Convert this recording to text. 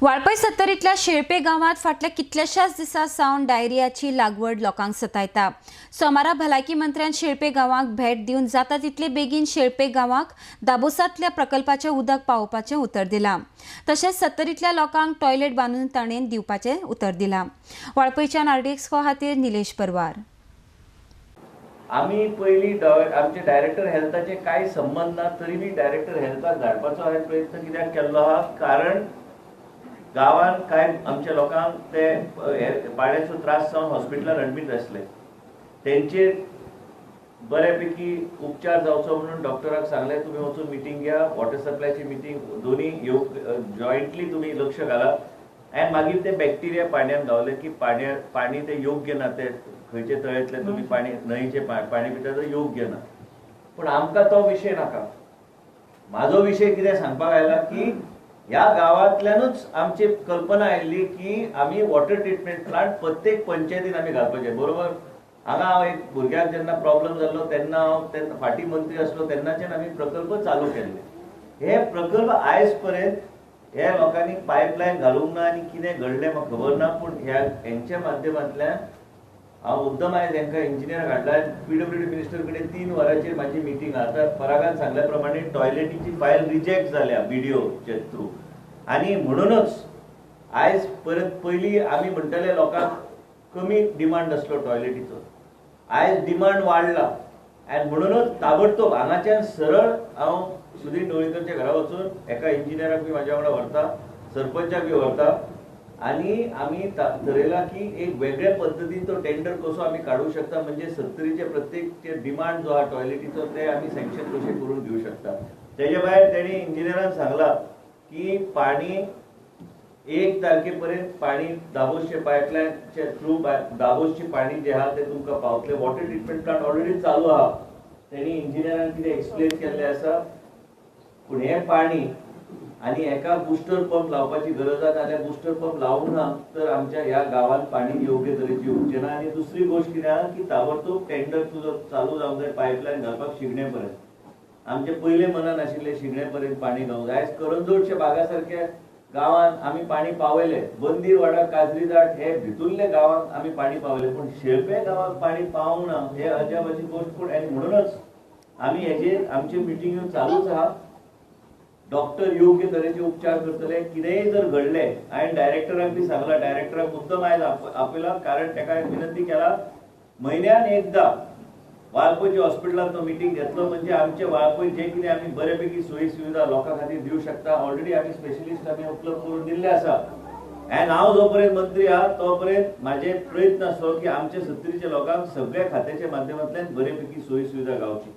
वाळपय सत्तरींतल्या शेळपे गांवांत फाटल्या कितल्याशाच दिसां सावन डायरियाची लागवड लोकांक सतायता. सोमारा भलायकी मंत्र्यान शेळपे गांवाक भेट दिवन जाता तितले बेगीन शेळपे गांवाक दाबोसांतल्या प्रकल्पाचें उदक पावोवपाचें उतर दिलां. तशेंच सत्तरींतल्या लोकांक टॉयलेट बांदून ताणें दिवपाचें उतर दिलां. वाळपयच्यान आरडीएक्स खातीर निलेश परवार. आमी पयलीं आमचे डायरेक्टर हेल्थाचे कांय संबंद ना तरी बी डायरेक्टर हेल्थाक धाडपाचो हांवें प्रयत्न कित्याक केल्लो आहा, कारण गांवांत कांय आमच्या लोकांक ते पाण्याचो त्रास जावन हॉस्पिटलान एडमीट आसले, तेंचेर बऱ्यापैकी उपचार जावचो म्हणून डॉक्टराक सांगलें तुमी वचून मिटींग घ्या, वॉटर सप्लायची मिटींग दोनी जॉयंटली तुमी लक्ष घाला. आनी मागीर ते बॅक्टिरिया पाण्यान गावले की पाणी ते योग्य ना, ते खंयचे तळेंतले तुमी पाणी न्हंयचे पाणी पिता ते योग्य ना. पूण आमकां तो विशय नाका. म्हाजो विशय कितें सांगपाक आयला की ह्या गांवांतल्यानूच आमची कल्पना आयिल्ली की आमी वॉटर ट्रिटमेंट प्लांट प्रत्येक पंचायतीन आमी घालपाचें. बरोबर, हांगा हांव एक भुरग्याक जेन्ना प्रॉब्लम जाल्लो तेन्ना हांव तेन्ना फाटीं मंत्री आसलो तेन्नाच्यान आमी प्रकल्प चालू केल्ले. हे प्रकल्प आयज पर्यंत ह्या लोकांनी पायपलायन घालूंक ना आनी कितें घडलें म्हाका खबर ना, पूण ह्या हेंच्या माध्यमांतल्यान हांव मुद्दम आयज हेंकां इंजिनियर हाडला. पीडब्ल्यूडी मिनिस्टर कडेन 3 वरांचेर म्हाजी मिटींग आहा. आतां परागान सांगल्या प्रमाणे टॉयलेटीची फायल रिजेक्ट जाल्या बीडीओचे थ्रू, आनी म्हणूनच आयज परत पयलीं आमी म्हणटाले लोकांक कमी डिमांड आसलो टॉयलेटीचो, आयज डिमांड वाडला. आनी म्हणूनच ताबडतोब हांगाच्यान सरळ हांव सुधीर ढवळीकरच्या घरा वचून एका इंजिनियराक बी म्हाज्या वांगडा व्हरता, सरपंचाक बी व्हरता, आनी आमी थरयला की एक वेगळ्या पद्दतीन तो टेंडर कसो आमी काडूंक शकता, म्हणजे सत्तरीचे प्रत्येक डिमांड जो आहा टॉयलेटीचो ते आमी सँक्शन कशें करून घेवं शकता. तेजे भायर तेणी इंजिनियरान सांगला की पाणी 1 तारखे पर्यंत पाणी दाबोसचे पायपलायनचे थ्रू दाबोसचे पाणी जे आहा ते तुमकां पावतले. वॉटर ट्रिटमेंट प्लांट ऑलरेडी चालू आहा, तेणी इंजिनियरान कितें एक्सप्लेन केल्लें आसा. पूण हें पाणी आनी एका बुस्टर पंप लावपाची गरज आसा, जाल्यार बुस्टर पंप लावूंक ना तर आमच्या ह्या गांवांत पाणी योग्य तरेची येवचें ना. आनी दुसरी गोश्ट कितें आहा की ताबडतोब टेंडर तुजो चालू जावंक जाय पायपलायन घालपाक शिगणे पर्यंत. आमचे पयले मनान आशिल्लें शिगणे पर्यंत पाणी घालूंक जाय. आयज करंजोडच्या बागा सारक्या गांवांत आमी पाणी पावयलें, बंदीरवाडा काजरीदाट हे भितुल्ल्या गांवांत आमी पाणी पावयलें, पूण शेळपे गांवांत पाणी पावूंक ना हे अजापाची गोश्ट. पूण आनी म्हणूनच आमी हेजेर आमची मिटिंग्यो चालूच आहा. डॉक्टर योग्य तरेचे उपचार करतले. कितेंय जर घडलें, हांवें डायरेक्टराक बी सांगलां, डायरेक्टराक मुद्दम आयज आपयला, कारण ताका हांवें विनंती केला म्हयन्यान एकदां वाळपयच्या हॉस्पिटलांत तो मिटींग घेतलो म्हणजे आमचे वाळपय जे कितें आमी बरे पैकी सोयी सुविधा लोकां खातीर दिवं शकता. ऑलरेडी आमी स्पेशलिस्ट आमी उपलब्ध करून दिल्ले आसा. आनी हांव जो पर्यंत मंत्री आहा तो पर्यंत म्हाजे प्रयत्न आसलो की आमच्या सत्तरीच्या लोकांक सगळ्या खात्याच्या माध्यमांतल्यान बरे पैकी सोयी सुविधा गावची.